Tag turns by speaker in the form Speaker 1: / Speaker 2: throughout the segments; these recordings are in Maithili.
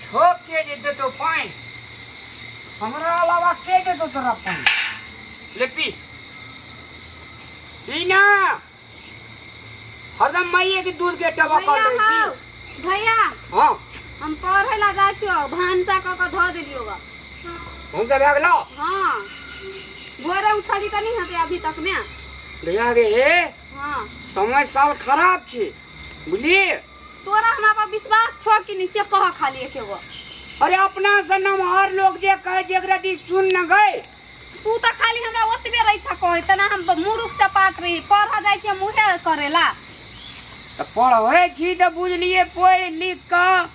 Speaker 1: ठोक के जे देतो पानि, हमरा अलावा के देतो तोरा पानि? ले पी। पी ना, हरदम माइये के दूध के टबकल
Speaker 2: भैया
Speaker 1: रहै
Speaker 2: हौ
Speaker 1: छी।
Speaker 2: भैया।
Speaker 1: हाँ।
Speaker 2: हम पढ़े ला जाइ छियो, भानसा कऽ कऽ धऽ देलियो बा।
Speaker 1: भनसा भए गेलो?
Speaker 2: हाँ, भोरे उठली तऽ नहीं हेतै अभी तक में।
Speaker 1: भैया गे हे।
Speaker 2: हाँ।
Speaker 1: समय साल खराब छै, बुझलिए?
Speaker 2: तोरा हमरा पर विश्वास छो कि नहीं से कह खाली एके गो।
Speaker 1: अरे अपना से नमहर लोग जे कहे छै एकरा दी सुन न गए।
Speaker 2: तू तऽ खाली हमरा ओतबे रहै छ कहै, तना हम मुरुख चपाट रही। पढ़ जाइ छियै मुहे करेला।
Speaker 1: तऽ पढ़ै छी तऽ बुझलिए, पढ़ि लिख कऽ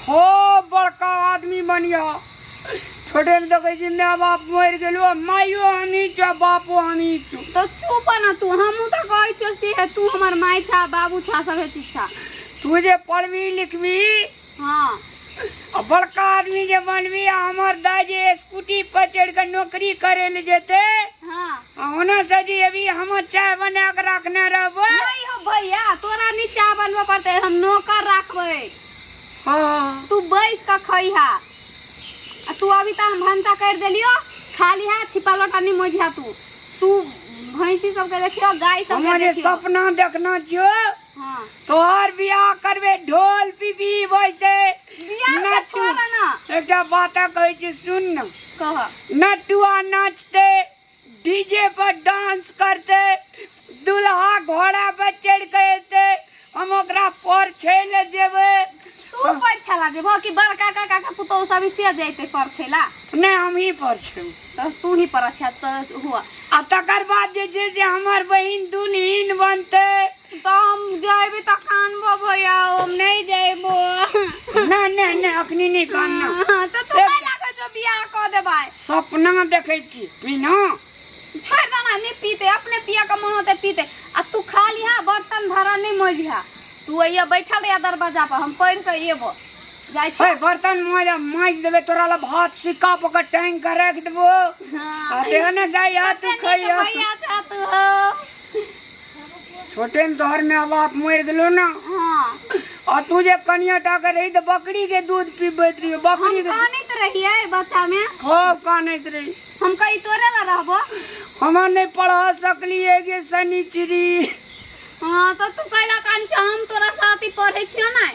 Speaker 1: खूब बड़का आदमी बनिह। छोटे में देखै छी माय बाप मरि गेलो, माइयो हमही छौ, बापो हमही छौ।
Speaker 2: तो चुप न तू, हमहूँ तऽ कहै छियो से है, तू हमर माय छा, बाबू छा, सभे चीज छा।
Speaker 1: तू जे पढ़बी लिखबी आ बड़का आदमी जे बनबी, आ हमर दाइ जे स्कूटी पर चढ़ि कऽ नौकरी करे लए जेतै आ ओना से जे अभी हम चाय बना कऽ रखने रहबै।
Speaker 2: नहीं हो भैया, तोरा नहीं चाय बनबऽ पड़तै, हम नौकर राखबै। तू बैस कऽ खइहा आ तू अभी तक हम भनसा कर देलियो, खा लिहा, छिपा लोटा नहीं मोझिया। तू तू भैंसी सबके देखियो, गाय सबके
Speaker 1: हमर जे
Speaker 2: देखियो।
Speaker 1: सपना देखना छियो, तोहर बियाह करबे, ढोल पीपी बजते।
Speaker 2: बियाह के
Speaker 1: नटु
Speaker 2: छोड़ ना।
Speaker 1: एकटा बात कहै छी, सुन न।
Speaker 2: कह।
Speaker 1: नटुआ नाचते, डीजे पर डांस करते, दुल्हा घोड़ा पर चढ़ के एते, हम ओकरा पर छै ले जेबै।
Speaker 2: तू पर छला जेबो कि बड़का काका के पुतोहु सब से जैते पर छला?
Speaker 1: नहि, हम ही पर छै।
Speaker 2: तो तू ही पर अच्छा तो हुआ।
Speaker 1: आ तकर बाद जे छै से हमर बहिन दुल्हिन बनतै।
Speaker 2: तो हम जेबी तऽ कानबो भैया, हम नहीं जेबो।
Speaker 1: नहि नहि नहि, अखनी नहि कानना।
Speaker 2: हाँ, तो तू काहे लागै छौ बियाह कऽ देबै?
Speaker 1: सपना देखै छी, पीना।
Speaker 2: छोड़ि देना, नहीं पीते, अपने पिया के मन होते पीते। आ तू खा लिहा, बर्तन भाड़ा नहीं मजिहा। तू अइया बैठल रहिया दरवाजा पर, हम पढ़ि कऽ एबो। जाइ छी।
Speaker 1: हे, बर्तन माज माजि देबै, तोरा ला भात सिक्का पकड़ टांगि कऽ राखि देबो। आ तेहने जाइ आ तू
Speaker 2: कते नीक
Speaker 1: खइया।
Speaker 2: भैया छा तू हो।
Speaker 1: छोटे में तोहर माय बाप मरि गेलो ना। आ तू जे कनिया टा के रही तऽ बकरी के दूध पीबैत रही,
Speaker 2: हम
Speaker 1: बकरी के।
Speaker 2: कानैत रहियै बच्चा में।
Speaker 1: खूब कानैत रही।
Speaker 2: हम कही तोरे ला रहबो।
Speaker 1: हमरा नहीं पढ़ा सकलिए गे शनिचरी।
Speaker 2: हाँ, तो तू कैला कान छ, हम तोरा साथ ही पढ़ै छियो ना।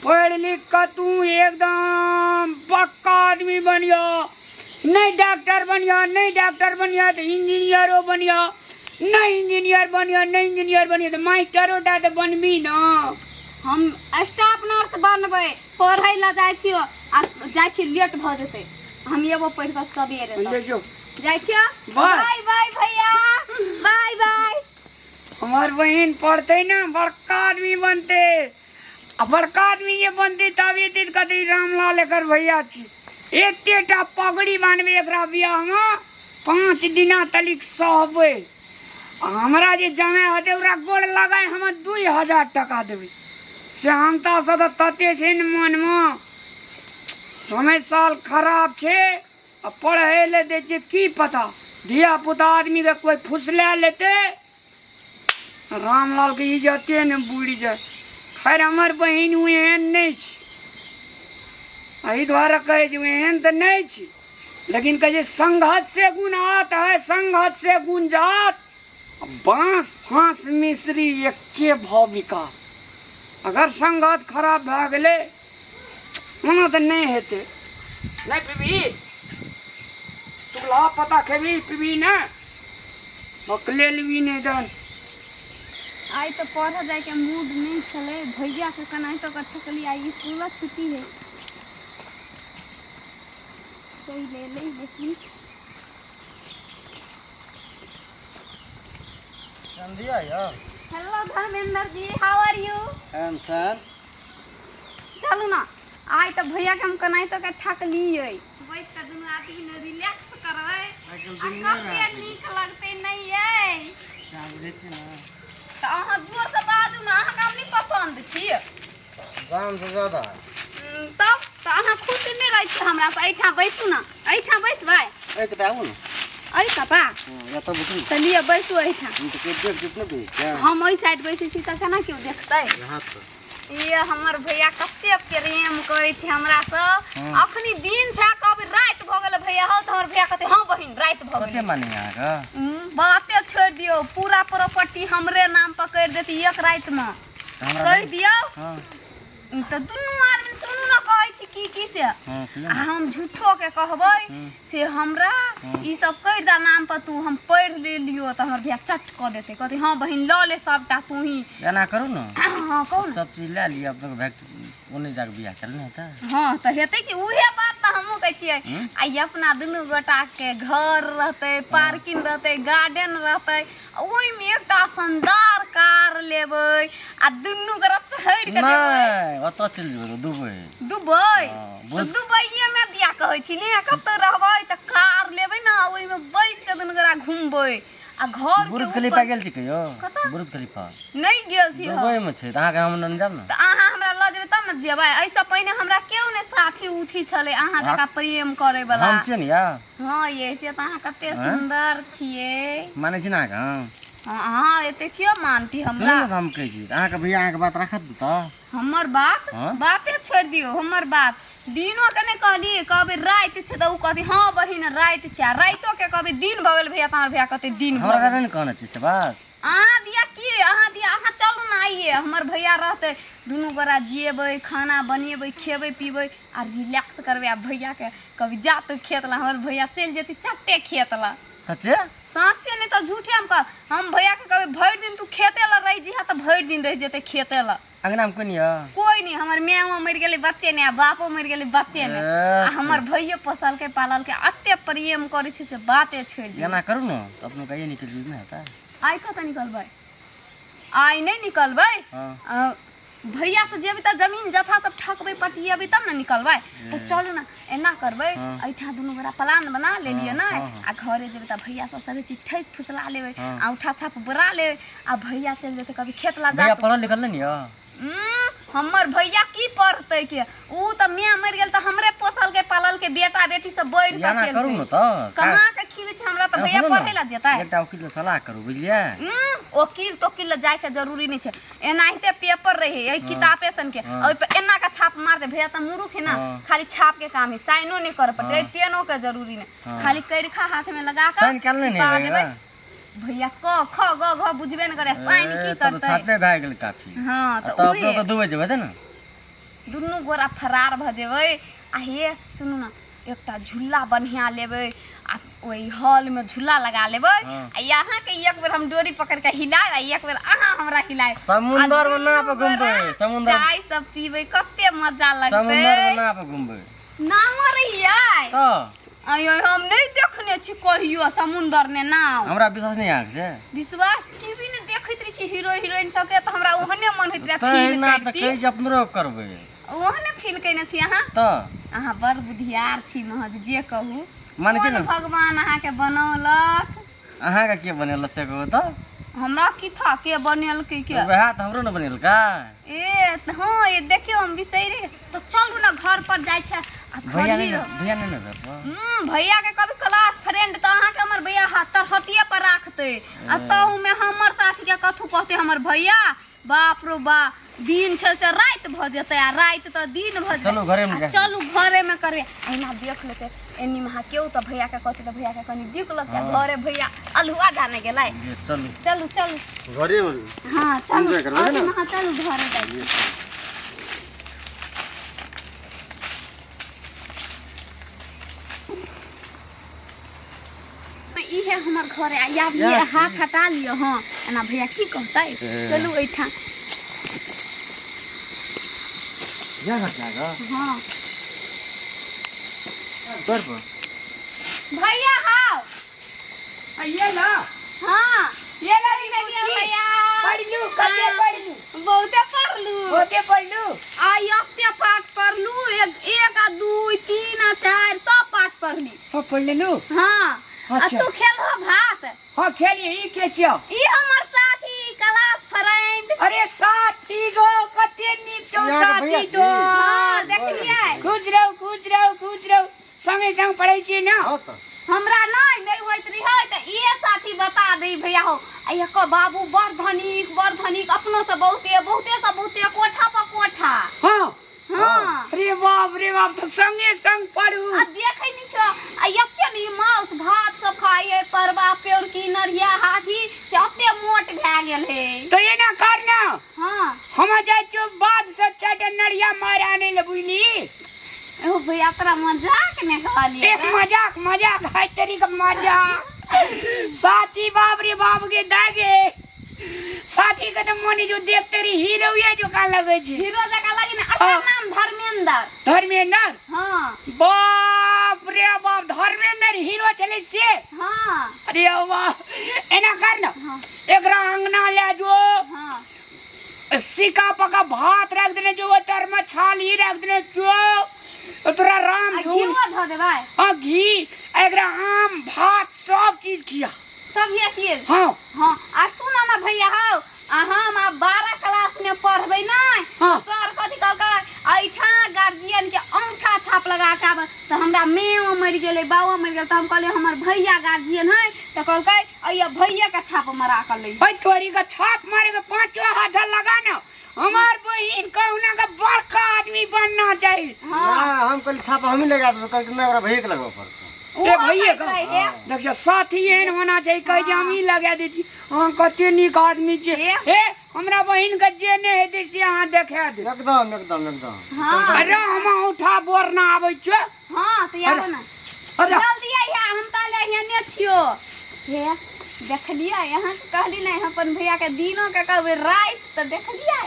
Speaker 1: पढ़ लिख के तू एकदम पक्का आदमी बनियो, नहीं डॉक्टर बनियो, नहीं डॉक्टर बनियो तो इंजीनियरो बनियो, नहीं इंजीनियर बनियो, नहीं इंजीनियर बनियो तो मास्टरो टा तो बनबी ना।
Speaker 2: हम स्टाफ नर्स बनबै। पढ़ै ला जाइ छियो आ जाइ छी, लेट भऽ जेतै। हम एबो पढ़ि कऽ सबेरे तब।
Speaker 1: ले जो।
Speaker 2: जाइ छियो।
Speaker 1: बाय।
Speaker 2: बाय बाय भैया, बाय बाय।
Speaker 1: हमार बहन पढ़ते ना बड़का आदमी बनते, आ बड़का आदमी जे बनते तब एते कते रामलाल एकर भैया छी, एतेटा पगड़ी बान्हबै एकरा बियाहमे, 5 दिना तलिक सहबै। आ हमरा जे जमे हेतै ओकरा गोड़ लगाय हम 2000 टका देबै। सेहनता से तऽ तते छै ने मनमे, समय साल खराब छै आ पढ़ै लए दै छै की पता धिया पुता आदमीके कोइ फुसला लेतै, रामलालके इज्जते ने बुड़ि जाय। खैर, हमर बहिन ओ एहन नहि छै, एहि दुआरे कहै छै ओ एहन तऽ नहि छै, लेकिन कहै छै संघत से गुण आत है, संघत से गुण जात, बाँस फाँस मिश्री एके भाव बिका। अगर संघत खराब भए गेलै ओना तऽ नहि हेतै। नहि पीबी? सुखला पत्ता खेबी, पीबी ने? बकले लेबी नहि दन।
Speaker 2: आइ तऽ पढ़ऽ जाइके मूड नहि छलै। भैयाके केनाहितो कऽ ठकली। आइ स्कूलक छुट्टी है, चलि एलै लेकिन।
Speaker 3: Sandhya यार।
Speaker 2: Hello Dharmendra ji, how are you?
Speaker 3: I am fine.
Speaker 2: चलू ना, आइ तऽ भैयाके हम केनाहितो कऽ ठकलियै। बैस कऽ दुनू आदमी ने रिलैक्स करबै
Speaker 3: आइ काल्हि
Speaker 2: आ
Speaker 3: दुनिया
Speaker 2: कते
Speaker 3: भए
Speaker 2: नीक लगतै नहि यै?
Speaker 3: क्या बुझै छी ने।
Speaker 2: तऽ अहाँ जोरसँ बाजू ने, अहाँके हम नहि पसन्द छी?
Speaker 3: जान से ज्यादा।
Speaker 2: तब तऽ अहाँ खुश नहि रहै छी हमरासँ। एहिठाम बैसू ने, एहिठाम बैसबै।
Speaker 3: एक तऽ आबू ने।
Speaker 2: एहि कपा।
Speaker 3: या तऽ बैठू।
Speaker 2: तऽ लिअ, बैसू एहिठाम।
Speaker 3: हम तऽ कोइ देख जितना भी क्या।
Speaker 2: हम ओहि साइड बैसै छी तऽ केना केओ देखतै?
Speaker 3: यहाँ पर
Speaker 2: ये हमर भैया कते प्रेम करै। करै छै हमरा से। अखनी दिन छै, कभी राति भऽ गेलै भैया हौ, तऽ हमर भैया कहतै हँ बहिन राति भऽ
Speaker 3: कते
Speaker 2: गेलै।
Speaker 3: माने अहाँके?
Speaker 2: बाते छोड़ि दियौ, पूरा प्रॉपर्टी हमरे नाम पर करि देती एक रातिमे।
Speaker 3: तऽ हमरा
Speaker 2: कहि दियौ।
Speaker 3: हँ।
Speaker 2: तऽ दुनू आदमी सुनू ने, कहै छी की की से।
Speaker 3: हँ, कहियौ
Speaker 2: आ
Speaker 3: ने।
Speaker 2: हम झूठो के कहबै से हमरा ई सब करि दे नाम पर तू, हम पढ़ि लेलियो, तऽ हमर भैया चट कऽ देतै, कहतै हँ बहिन लऽ ले सबटा तू ही।
Speaker 3: एना करू ने।
Speaker 2: हँ, कहू ने।
Speaker 3: सब चीज लए लिअ, अपने भाग ओने जाके बियाह चल ने हेतै।
Speaker 2: हँ तऽ हेतै कि, उहे बात तऽ हमहूँ कहै छियै। आ ई अपना दुनू गोटाके घर रहतै, पार्किंग रहतै, गार्डन रहतै, आ ओहिमे एकटा शानदार कार लेबै आ दुनू गोटा चढ़ि कऽ जेबै।
Speaker 3: नहि, ओतऽ चलि जेबै तऽ दुबई।
Speaker 2: दुबई?
Speaker 3: हँ,
Speaker 2: तऽ दुबइएमे दिया कहै छी ने, कतऽ रहबै तऽ कार लेबै ने, ओहिमे बैस कऽ दुनू गोटा घुमबै आ घर के
Speaker 3: बुर्ज
Speaker 2: ऊपर।
Speaker 3: खलीफा गेल छी कहियो?
Speaker 2: कतऽ?
Speaker 3: बुर्ज खलीफा।
Speaker 2: नहि गेल छी हम।
Speaker 3: दुबई मे छै, तऽ अहाँके हम नेने जायब ने।
Speaker 2: तऽ अहाँ हमरा लऽ जेबै तब ने जेबै। एहिसँ पहिने हमरा केओ नहि साथी उथी छलै अहाँ जकाँ प्रेम करै वाला।
Speaker 3: हम छियै ने यार।
Speaker 2: हँ ये, से तऽ अहाँ कते सुन्दर छियै।
Speaker 3: मानै छी ने अहाँके हम?
Speaker 2: हँ, अहाँ एते कियो मानती
Speaker 3: सुनू
Speaker 2: हमरा।
Speaker 3: ने, तऽ हम कहै छी अहाँके भैया अहाँके बात राखत ने तऽ?
Speaker 2: हमर बात?
Speaker 3: हँ?
Speaker 2: बाते छोड़ि दियौ, हमर बात दिनो के नहि कहली, कहबै राति छै तऽ ओ कहती हँ बहिन राति छै, आ रातिो के कहबै दिन भऽ गेल भैया, तऽ हमर भैया कहतै दिन भऽ
Speaker 3: हमरा
Speaker 2: गेल।
Speaker 3: तऽ नहि ने कहने छी से बात।
Speaker 2: अहाँ दिया की, अहाँ दिया, अहाँ चलू ने आइए, हमर भैया रहतै, दुनू गोरा जेबै, खाना बनेबै, खेबै पीबै आ रिलैक्स करबै। आ भैयाके कहबै जा तू खेत ला, हमर भैया चलि जेतै चट्टे खेत ला।
Speaker 3: सच्चे?
Speaker 2: साँचे, नहि तऽ झूठे हम कहब? हम भैयाके कहबै भरि दिन तू खेते ला रहि जइहा, तऽ भरि दिन रहि जेतै खेते ला।
Speaker 3: अंगनामे कोइ नहि यऽ?
Speaker 2: कोइ नहि, हमर मायो मरि गेलै बच्चे नहि, आ बापो मरि गेलै बच्चे नहि, आ हमर भैयो पोसलकै पाललकै, एते प्रेम करै छै से बाते छोड़ि दियौ।
Speaker 3: एना करू ने तऽ अपनो कहिए निकलि जेबै, नहि हेतै?
Speaker 2: आइ कतऽ निकलबै? आइ नहि निकलबै।
Speaker 3: हँ।
Speaker 2: भैया से जेबै तऽ जमीन जथा सब ठकबै पटिएबै तब ने निकलबै। तऽ चलू ने, एना करबै, एहिठाम दुनू गोरा प्लान बना लेलियै ने, आ घरे जेबै तऽ भैया से सभे चीज ठकि फुसला लेबै, आ उठा छाप बोरा लेबै, आ भैया चलि जेतै कभी खेत ला जा।
Speaker 3: भैया पढ़ल लिखल नहि ने यऽ?
Speaker 2: हमर भैया की पढ़तै के, ऊ तऽ माय मरि गेल तऽ हमरे पोसल के पालल के, बेटा बेटी सब बढ़ि कऽ
Speaker 3: एना करू
Speaker 2: केलकै।
Speaker 3: ने तऽ
Speaker 2: कमा के खिबै छै हमरा, तऽ भैया
Speaker 3: सुनू ने,
Speaker 2: पढ़ै ला जेतै?
Speaker 3: एकटा वकील से सलाह करू, बुझलियै?
Speaker 2: वकील तोकील लए जायके जरूरी नहि छै। एनाहिते पेपर रहे एहि किताबे सन के, ओहि पर एना के छाप मार दे, भैया तऽ मूर्ख है ना, खाली छाप के काम है, साइनो नहि करे पड़तै, पेनो के जरूरी नहि, खाली करिखा हाथ में लगा के
Speaker 3: साइन कयल नहि ने
Speaker 2: चिपा
Speaker 3: भैया?
Speaker 2: देबै। भैया क ख ग घ बुझबे नहि करे, साइन की
Speaker 3: ए, तब तऽ
Speaker 2: करतै?
Speaker 3: छापे भए गेल काफी।
Speaker 2: हँ
Speaker 3: आ
Speaker 2: तऽ
Speaker 3: तब अपनो
Speaker 2: उहे
Speaker 3: के दुबई जेबै तऽ ने।
Speaker 2: दुनू गोरा फरार भऽ जेबै। आ हे सुनू ने, एकटा झूला बढ़िआँ लेबै आ ओहि हॉलमे झूला लगा लेबै, आ अहाँके एक बेर हम डोरी पकड़ि कऽ हिलायब आ एक बेर अहाँ हमरा हिलायब।
Speaker 3: समुंदर मे नाव पर घुमबै, समुंदर।
Speaker 2: चाय सब पीबै, कते मजा लगतै।
Speaker 3: समुंदर मे नाव पर घुमबै।
Speaker 2: नावो रहियै?
Speaker 3: तऽ
Speaker 2: आइ हम नहि देखने छी कहियो समुंदर ने नाव।
Speaker 3: हमरा विश्वास नहि अहाँके से?
Speaker 2: विश्वास, टीवी ने देखैत रहै छी हीरो हीरोइन सबके, तऽ हमरा ओहने मन होइत रहै
Speaker 3: तऽ
Speaker 2: फील
Speaker 3: एना तऽ
Speaker 2: करती।
Speaker 3: कहै छी अपनो करबै।
Speaker 2: ओहने फील केने छी अहाँ।
Speaker 3: तऽ
Speaker 2: अहाँ बड़ बुधियार छी, महज जे कहू।
Speaker 3: मानै छी
Speaker 2: कोन
Speaker 3: ने?
Speaker 2: भगवान अहाँके बनौलक?
Speaker 3: अहाँके के बनेलक से कहू तऽ।
Speaker 2: हमरा की था के बनेलकै के?
Speaker 3: वएह तऽ हमरो ने बनेलकै।
Speaker 2: ए तऽ हँ, ए देखियौ हम बिसरि गेल। तऽ चलू ने घर पर जाइ छै आ
Speaker 3: भैया
Speaker 2: घर
Speaker 3: नहि ने, भैया नहि ने घर पर?
Speaker 2: भैया के कभी क्लास फ्रेंड तऽ अहाँके हमर भैया हाथ तरहतिये पर राखतै, आ तहू में हमर साथी के कथू कहतै हमर भैया, बाप रो बा, दिन छै से राति भऽ जेतै आ राति तऽ दिन भऽ जेतै।
Speaker 3: चलू घरेमे
Speaker 2: आ
Speaker 3: जा।
Speaker 2: चलू घरेमे करबै। एना देख लेतै एनी महा केओ तऽ भैया के कहतै तऽ भैया के कनि दिक लगतै। घरे भैया अल्हुआ जाने गेलै।
Speaker 3: ये चलू।
Speaker 2: चलू चलू।
Speaker 3: घरेमे।
Speaker 2: हँ चलू।
Speaker 3: एन्जॉय करबै ने?
Speaker 2: अभी महा चलू घरे जाइ छी। इहे हमर घर है। आब ये हाथ हटा लिअ। हँ, एना भैया की कहतै? चलू एहिठाम।
Speaker 3: इएह घर छै अहाँके?
Speaker 2: हँ।
Speaker 3: तोर पर
Speaker 2: भैया हाउ।
Speaker 1: ये ला।
Speaker 2: हाँ।
Speaker 1: ये ला।
Speaker 2: पढ़ि लेलियै भैया।
Speaker 1: पढ़लू? कते पढ़लू?
Speaker 2: बहुते पढ़लू।
Speaker 1: बहुते पढ़लू।
Speaker 2: आइ एते पाठ पढ़लू, एक एक आ दू तीन आ चारि सब पाठ पढ़ली।
Speaker 1: सब पढ़ लेलू?
Speaker 2: हाँ। आ
Speaker 1: अच्छा।
Speaker 2: तू खेलहो भात?
Speaker 1: हाँ, खेलिए। ई के छियौ?
Speaker 2: ई हमर साथी, क्लास फ्रेंड।
Speaker 1: अरे साथी गो, कते नीक छौ।
Speaker 3: यहाँ के भैया
Speaker 1: साथी
Speaker 3: छी।
Speaker 1: तो
Speaker 2: हाँ, देखलियै?
Speaker 1: खुश रहू, खुश रहू, खुश रहू। संगे संग पढ़ै छियै ने?
Speaker 3: हँ तऽ।
Speaker 2: हमरा नहि नहि होइत रहै तऽ इहे साथी बता दै भैया हो। आ एकर बाबू बड़ धनिक, बड़ धनिक, अपनो से बहुते बहुते से बहुते, कोठा पर कोठा।
Speaker 1: हाँ।
Speaker 2: हाँ।
Speaker 1: अरे बाप रे बाप, तो संगे संग पढ़ू।
Speaker 2: आ देखै नहीं छो, आ एते नहीं मांस भात सब खाइ है, परबा पेड़ की नरिया हाथी से एते मोट भए गेल है।
Speaker 1: तो एना कर ना।
Speaker 2: हाँ।
Speaker 1: हम जाइ छियौ बाद से चारिटा नरिया मारि आनै लए, बुझली?
Speaker 2: ओ भैया, तोरा मजाक ने कहलियै।
Speaker 1: एक मजाक मजाक है तेरी का मजाक। साथी बाप रे बाप के दागे साथी के तो मोनी जो देख तेरी हीरो ये जो कान लगे छी।
Speaker 2: हीरो जकाँ लगी ना। अकर नाम धर्मेंद्र।
Speaker 1: धर्मेंद्र?
Speaker 2: हाँ।
Speaker 1: बाप रे बाप, धर्मेंद्र हीरो चले से?
Speaker 2: हाँ।
Speaker 1: अरे वाह, एना कर ना।
Speaker 2: हाँ।
Speaker 1: एकरा अंगना ले जो।
Speaker 2: हाँ।
Speaker 1: सिका पका भात रख देने जो, तर में छाली रख देने जो, तोरा राम
Speaker 2: आ
Speaker 1: झूल।
Speaker 2: घीओ धऽ देबै।
Speaker 1: हाँ, घी, एकरा आम भात सब चीज खिया।
Speaker 2: सब ये चीज?
Speaker 1: हाँ।
Speaker 2: हाँ, आ सुन ना भैया, हौ, आ हम आब 12 क्लास में पढ़बै नै।
Speaker 1: हाँ।
Speaker 2: सर कथी कहलकै, एहिठाम गार्जियन के औंठा छाप लगा के आब। तऽ हमरा मेओ मरि गेलै, बाओ मरि गेल, तऽ हम कहलियै हमर भैया गार्जियन है, तऽ कहलकै अइया भैया के छाप मरा के लै।
Speaker 1: भाई, तोरी का छाप मारे के पांचों हाथ लगा ना, हमार बहिन कहुना का बड़का आदमी बनना चाहिए।
Speaker 2: हाँ।
Speaker 3: ना, हम कहली छाप हमही लगा देबै, कहलकै नहि, ओकरा भैये के लगबऽ पड़तै।
Speaker 1: ए भैया
Speaker 2: कहैत रहे।
Speaker 1: देखियौ, साथी एहन होना चाहिए, कहै जे हमही लगा दै छी। अहाँ कते नीक आदमी छियै।
Speaker 2: ए।
Speaker 1: हे, हमरा बहिन के जे नहि हेतै से अहाँ देखा देब।
Speaker 3: एकदम एकदम एकदम।
Speaker 2: हाँ।
Speaker 1: अरे, हम औंठा बोरना आबै छियै।
Speaker 2: हाँ, तऽ आबो ना।
Speaker 1: अरे।
Speaker 2: जल्दी आइया, हम तऽ ले यहाँ छियो। हे, देखलियै, अहाँके कहली नहि, हम अपन भैयाके दिनो के कहबै राति, तऽ देखलियै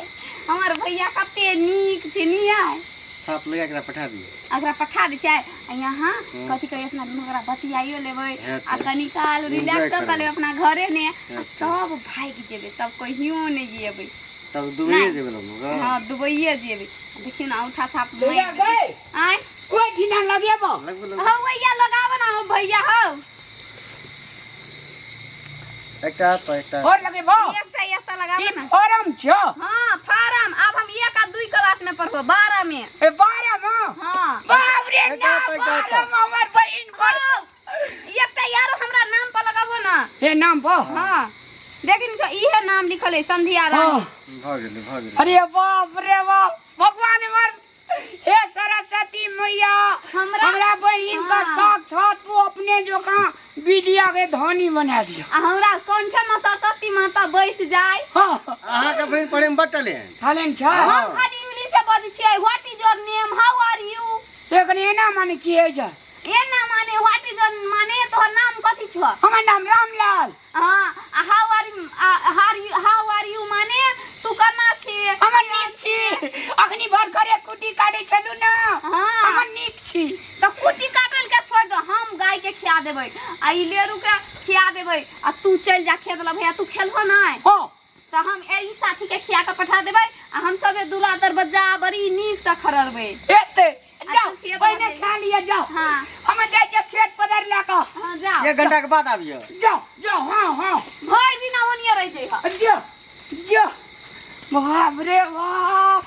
Speaker 2: हमर भैया कते नीक छै नियै।
Speaker 3: छाप लगा के पठा दियौ।
Speaker 2: ओकरा पठा दै छै आ यहाँ कथी कहै, अपना दुनू ओकरा बतियाइयो लेबै।
Speaker 3: हेतै।
Speaker 2: आ कनी काल
Speaker 3: Enjoy
Speaker 2: रिलैक्सो कऽ
Speaker 3: करबै।
Speaker 2: लेबै अपना घरे ने आ
Speaker 3: हेतै।
Speaker 2: तब भागि जेबै, तब कहियो नहि जेबै।
Speaker 3: तब दुबई
Speaker 2: नहि।
Speaker 3: जेबै लोग।
Speaker 2: हँ, दुबइए जेबै। देखियौ ने, औंठा छाप
Speaker 1: भैया
Speaker 2: मारि देबै।
Speaker 1: गए।
Speaker 2: आँय?
Speaker 1: कोइ ठिना लगेबो?
Speaker 3: लगबे लगबे।
Speaker 2: हौ भैया, लगाबऽ ने। हौ भैया, हौ।
Speaker 3: एकटा तऽ एकटा
Speaker 1: और लगेबो?
Speaker 2: एकटा एकटा लगाबऽ
Speaker 1: ई
Speaker 2: ने।
Speaker 1: फॉर्म छौ?
Speaker 2: हाँ, फारम। आब हम एक आ दुई क्लास में पढ़बो, 12 में।
Speaker 1: ए, 12 में?
Speaker 2: हाँ।
Speaker 1: बाप रे।
Speaker 3: एकटा
Speaker 1: ना।
Speaker 3: तऽ एकटा।
Speaker 1: 12 में हमर बहिन पढ़
Speaker 2: हौ, एकटा यारो हमरा नाम पर लगाबो ना।
Speaker 1: हे, नाम पर?
Speaker 2: हाँ, देखिन छो, इहे नाम लिखल है, संध्या रानी।
Speaker 1: हाँ।
Speaker 3: भऽ गेलै, भऽ गेलै।
Speaker 1: अरे बाप रे बाप, भगवान हमर, हे सरस्वती मैया, हमरा बहिन का साक्षात तू अपने जोका बिटिया के धनी बना दिया।
Speaker 2: आ हमरा कंठे में सरस्वती माता बैस जाय।
Speaker 1: हाँ।
Speaker 3: अहाँके बहिन पढ़े में बड टैलेंट।
Speaker 1: टैलेंट छै।
Speaker 2: हम खाली इंग्लिश से बजै छियै, what is your name, how are you.
Speaker 1: लेकिन एना माने की होइ छै?
Speaker 2: एना माने what is your माने तोहर नाम कथी छौ?
Speaker 1: हमर नाम रामलाल।
Speaker 2: हाँ, आ how are you, how are you माने तू केना छी?
Speaker 1: हमर नीक छी, अखनी भर करे कुटी काटे छलू ना।
Speaker 2: हाँ।
Speaker 1: हमर नीक छी।
Speaker 2: तऽ कुटी काटल के छोड़ दो, हम गाय के खिया देबै आ ई लेरू के खिया देबै आ तू चलि जा खेत ला। भैया, तू खेलहो नहि?
Speaker 1: हाँ।
Speaker 2: तऽ हम एहि साथी के खिया के पठा देबै आ हम सबे दूरा दरबज्जा बड़ी नीक से खरड़बै।
Speaker 1: एते जाओ।
Speaker 2: तू खेत
Speaker 1: पहिने
Speaker 2: लऽ
Speaker 1: खा लिअ, जाओ।
Speaker 2: हाँ।
Speaker 1: हम जाइ छियै खेत पदर लए कऽ।
Speaker 2: हाँ, जाओ।
Speaker 3: एक घंटा के बाद आबियौ।
Speaker 1: जाओ जाओ, हाँ हाँ।
Speaker 2: भरि दिन ओनिये रहि जइह।
Speaker 1: जा जा। बाप रे बाप,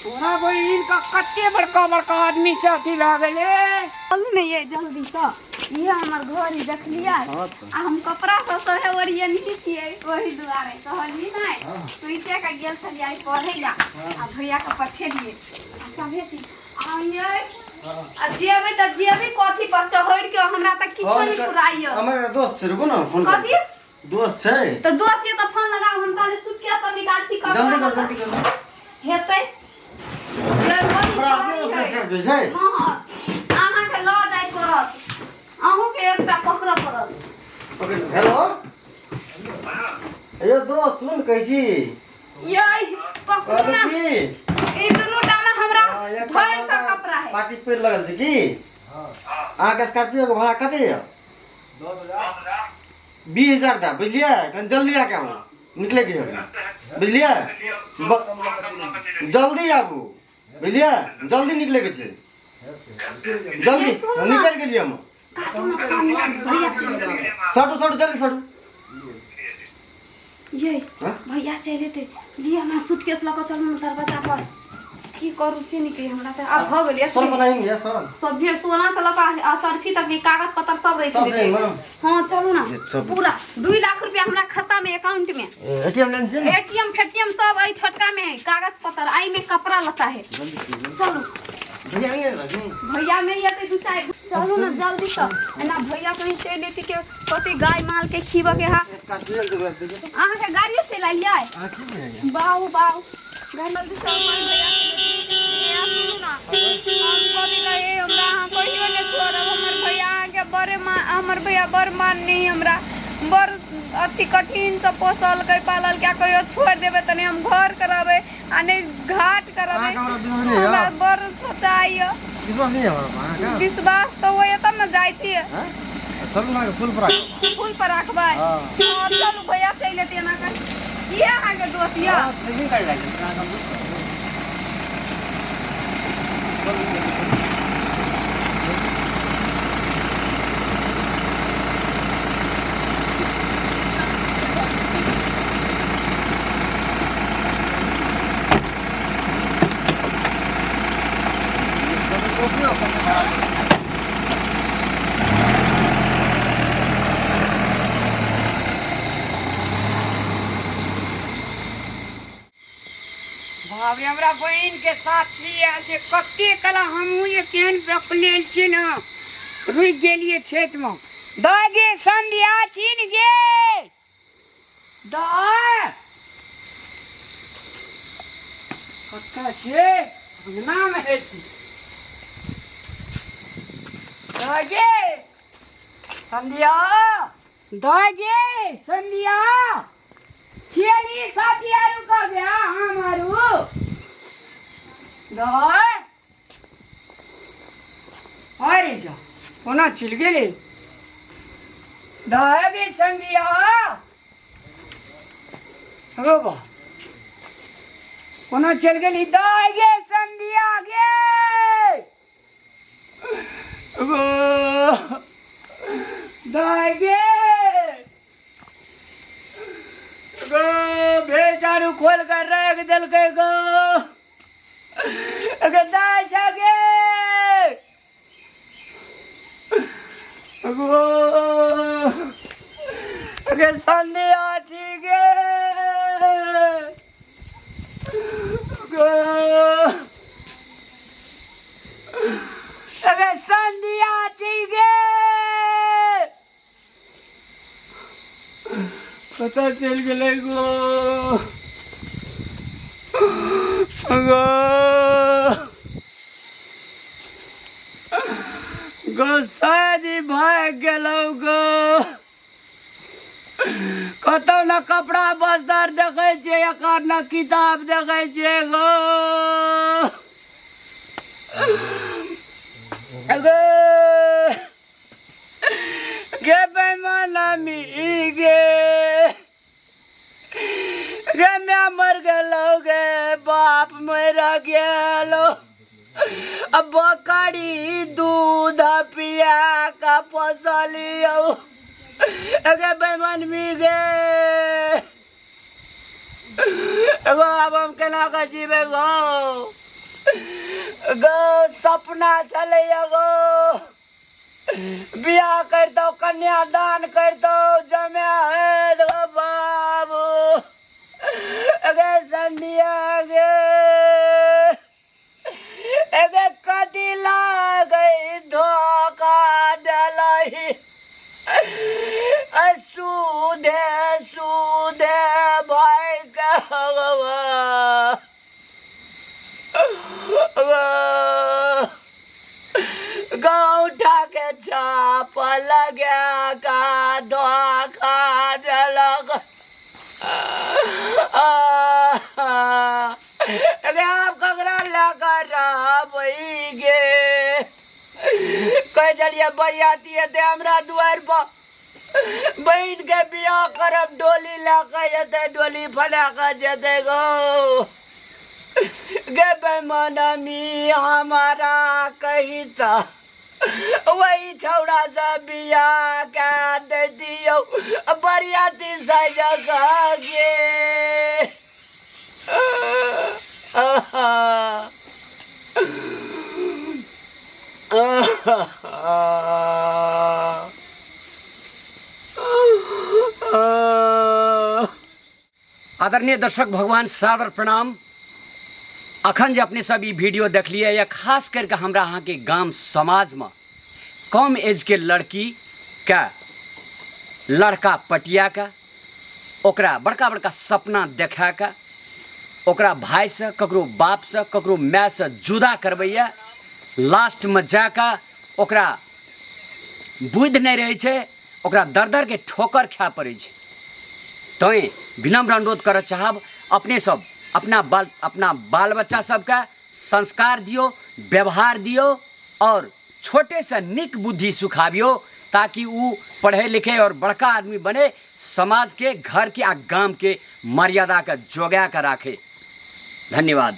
Speaker 1: तोरा बहिन का कते बड़का बड़का आदमी से अथी भए गेलै।
Speaker 2: चलू ने ये जल्दी से, इहे हमर घर ही देखलियै।
Speaker 3: हाँ तऽ।
Speaker 2: आ हम कपड़ा सब सभे ओरियन ही छियै, ओहि दुआरे कहलियै नहि। सुइते के गेल छलियै आइ पढ़ै ला आ भैया के पठेलियै आ सभे चीज आ ये। आ जेबै तऽ जेबै कथी पर चढ़ि के? हमरा तऽ किछो नहि पुराइयो।
Speaker 3: हमर दोस्त छै, रुकू ने, फोन करू।
Speaker 2: कथी?
Speaker 3: दोस्त छै।
Speaker 2: तऽ दोस्त ये तऽ फोन लगाउ, हम ताले सूटकेस सब निकाल छी कपड़ा।
Speaker 3: जल्दी कर, जल्दी कर।
Speaker 2: हेतै जे बड़ी
Speaker 3: हमरा अपने
Speaker 2: भारी
Speaker 3: दोस्त
Speaker 2: है।
Speaker 3: स्कॉर्पियो छै।
Speaker 2: महग अहाँके लऽ जाय पड़त, अहूँके एकटा पकड़ऽ पड़त।
Speaker 3: पकड़ि लू। हेलो, यो दोस्त, सुन, कहै छी
Speaker 2: यै, पकड़ू ना।
Speaker 3: कहलहुँ की
Speaker 2: ई दुनू टा में हमरा
Speaker 3: हाँ, एकटा
Speaker 2: भरि कऽ
Speaker 3: मालदा
Speaker 2: कपड़ा है।
Speaker 3: पार्टी पड़ि लगल छै की? अहाँके स्कॉर्पियो के भाड़ा कते यऽ? 20,000 दए, बुझलियै? कनि जल्दी आके आबू, निकलैके छै बुझलियै? जल्दी आबू, बुझलियै? जल्दी निकलैके छै, जल्दी।
Speaker 2: ए, सुन ना।
Speaker 3: निकलि गेलियै हम।
Speaker 2: काटू ना कान, भैया चलि गेलै।
Speaker 3: सटू सटू, जल्दी सटू।
Speaker 2: यै।
Speaker 3: हाँ?
Speaker 2: भैया चलि एतै, लिअ ना सूटकेस लऽ कऽ चलू ना दरवाजा पर। की करू से नहीं कही हमरा तऽ आब भऽ गेलै
Speaker 3: सर तो नहीं है सर
Speaker 2: सभ्य सोना से लऽ कऽ असर्फी तक के कागज पत्र सब रखि
Speaker 3: सब
Speaker 2: लेलियै
Speaker 3: छै ने?
Speaker 2: हँ चलू ना
Speaker 3: ये सब-
Speaker 2: पूरा 2 लाख रुपया हमरा खाता में, अकाउंट में।
Speaker 3: एटीएम लेने छै ने?
Speaker 2: एटीएम फेटीएम सब एहि छोटका में है, कागज पत्र आई में, कपड़ा लत्ता है। चलू।
Speaker 3: भैया नहीं है नहीं?
Speaker 2: भैया नहीं एतै दू चारि। चलू ना जल्दी से, एना भैया कहीं चलि एती के कते गाय माल के खीबऽ के हा। अहाँके गाड़ियो से लालियै?
Speaker 3: हाँ, ठीक है।
Speaker 2: बाऊ बाऊ, गाड़ी जल्दी से अपन भैया के भैया, सुनू ना, हम कथी कही, हमरा अहाँ कहियो नहि छोड़ब। हमर भैया अहाँके बड़े मा, हमर भैया बड़ माननी, हमरा बड़ अथी कठिनसँ पोसलकै पाललकै। आ कहियो छोड़ि देबै तऽ नहि हम घर करबै आ नहि घाट करबै।
Speaker 3: अहाँके हमरा विश्वास नहि
Speaker 2: हमरा
Speaker 3: यऽ?
Speaker 2: बड़ सोचाइए।
Speaker 3: विश्वास नहीं है हमरा अहाँके?
Speaker 2: विश्वास तऽ होइए तब ने जाइ छियै।
Speaker 3: हैं? चलू ना, फूल पर राखब।
Speaker 2: फूल पर राखबै?
Speaker 3: हाँ।
Speaker 2: हँ, चलू, भैया चलि एतै। एना कर, इएह अहाँके दोस्त यऽ?
Speaker 3: हाँ, ट्रेनिंग गाड़ी लागि गेल, अहाँके हम दोस्त छी। चलू, दोस्त यौ, कते भाड़ा लेबै?
Speaker 1: बाप रे, हमरा बहिन के साथी आयल छै। कते कला हमहूँ जे केहन बकलेल छियै ने, रुकि गेलियै खेतमे। दऽ गे संध्या, छीन गे, दऽ। कतऽ छियै? अंगनामे हेती। दऽ गे संध्या, दऽ गे संध्या, खेली साथी आरू कह गया हम आरू दऽ। अरे जा, कोना चलि गेलै? दऽ गे संध्या। गो बा, कोना चलि गेली? दऽ गे संध्या गे, गो दाय गे, गो भेज आरू खोल कर रख देलकै गो। गे दाय छ गे, गो गे संध्या छी गे, गो गे संध्या छी गे। कतऽ चलि गेलै गो? गो गो शादी भागि गेलौ गो। कतौ ने कपड़ा बस्तर देखै छियै एकर, ने किताब देखै छियै गो। गो गे बेईमान मी गे, गे मैं मर गेलो गे, बाप मर गेलो। अब बकरी दूध पिया का पोसलियो गे बेईमान मी गे। एगो आब हम केना कऽ जीबै गो? गो सपना छलैया गो, बियाह करितौ, कन्यादान करितौ, जमा हेत गो बाबू। गे संध्या गे, एगे कथी लागै धोखा देलही? सुधे सुधे भाई के गौठा के छाप लगा का धोखा देलक। गे आब ककरा लऽ कऽ रहबै गे? कहै छलियै बरियाती एतै हमरा दुआरि पर, बहिन के बियाह करब, डोली लऽ कऽ एतै, डोली फला कऽ जेतै गो। गे बेमानमी हमारा कही तऽ वही छौड़ा से बियाह कए दे दियौ, बरियाती सज गे।
Speaker 4: आदरणीय दर्शक भगवान सादर प्रणाम। अखन जे अपने सब ई वीडियो देखलिए या खास करके हमरा अहाँके गाम समाजमे कम एजके लड़कीके लड़का पटियाके ओकरा बड़का बड़का सपना देखाके ओकरा भाइसँ ककरो बापसँ ककरो मायसँ जुदा करबैए, लास्टमे जाकऽ ओकरा बुद्धि नहि रहै छै, ओकरा दर दरके ठोकर खाय पड़ै छै। तैँ विनम्र अनुरोध करऽ चाहब अपने सब अपना बाल बच्चा सबके संस्कार दियौ, व्यवहार दियौ और छोटेसँ नीक बुद्धि सिखाबियौ ताकि उ पढ़ै लिखै और बड़का आदमी बने, समाजके, घरके आ गामके मर्यादाके जोगा कऽ राखै। धन्यवाद।